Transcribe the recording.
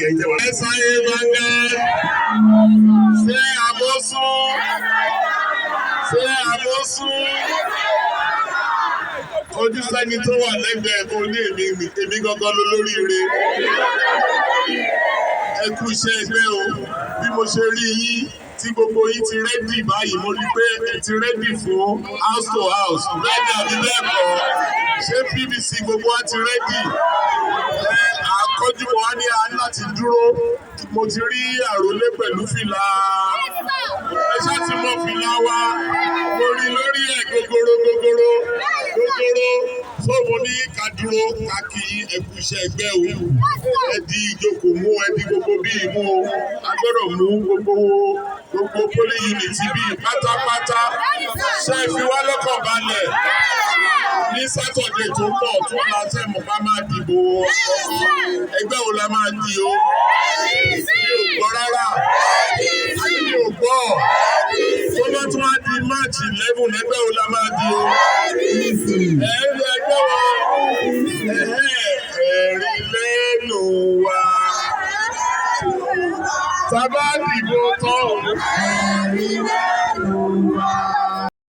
Ẹ̀yin tẹ́ wà. SIA Vanguard, ṣé àbọ̀sùn? Ṣé àbọ̀sùn? Ojú sẹ́ni tó wà lẹ́gbẹ̀ẹ́ kò ní èmi èmi gangan ló lóríire. Ẹ kú iṣẹ́ ẹgbẹ́ o. Bí mo ṣe rí yín tí gbogbo yín ti ready báyìí, mo rí pé ẹ ti ready fún house to house. Bẹ́ẹ̀ ni àbí bẹ́ẹ̀ kọ́? Ṣé PVC gbogbo wa ti ready? Ẹ àkọ́jú wa ní a láti dúró. Mo ti rí àròlé pẹ̀lú fìlà. Ẹ ṣáà ti mọ fìlà wa. Mo rí lórí ẹ̀ gogoro gogoro gogoro. So mo ní ká dúró ká kí ẹ kú iṣẹ́ ẹgbẹ́ o. Ẹ di ìjókòó mú, ẹ di gbogbo bíi mú o. A gbọ́dọ̀ mú gbogbo polling unit bíi pátápátá. Ṣé ẹ fi wá lọ́kàn balẹ̀? Ní Saturday tó pọ̀ tún la ṣe mọ̀ bá máa dìbò. Ẹgbẹ́ wo la máa di o? Mi ò gbọ́ rárá. Ayé mi ò gbọ́. Tó bá tún wá di March 11, ẹgbẹ́ wo la máa di o? Ẹgbẹ́ wo? Ẹ̀rí lẹ́nu wa. Tá bá dìbò tán.